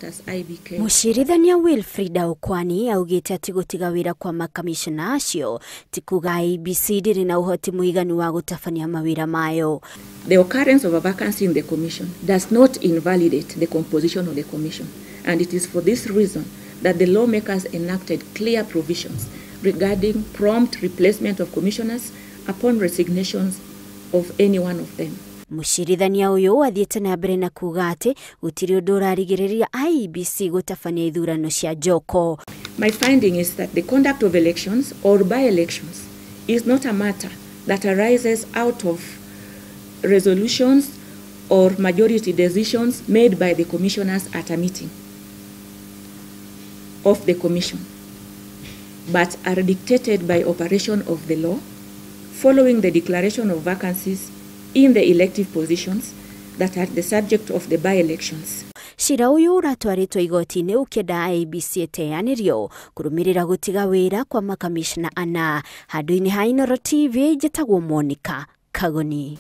Justus IBK. Mũcirithania Wilfrida Okwani augĩte atĩ gũtiga wĩra kwa makamishna acio ti kuga IEBC ndĩrĩ na ũhoti mũiganu wa gũtabania mawĩra mayo. The occurrence of a vacancy in the commission does not invalidate the composition of the commission, and it is for this reason that the lawmakers enacted clear provisions regarding prompt replacement of commissioners upon resignations of any one of them. Mũcirithania ũyũ athiĩte na mbere na kuga atĩ gũtirĩ ũndũ ũrarigĩrĩria IEBC gũtabania ithurano cia njoko. My finding is that the conduct of elections or by-elections is not a matter that arises out of resolutions or majority decisions made by the commissioners at a meeting of the commission, but are dictated by operation of the law following the declaration of vacancies in the elective positions that are the subject of the by-elections. Cira ũyũ ũratwarĩtwo igoti-inĩ ũkĩenda IEBC ĩteanĩrio kũrũmĩrĩra gũtiga wĩra kwa makamishna ana. Handũ-inĩ ha Inooro TV, njĩtagwo Monica Kagoni.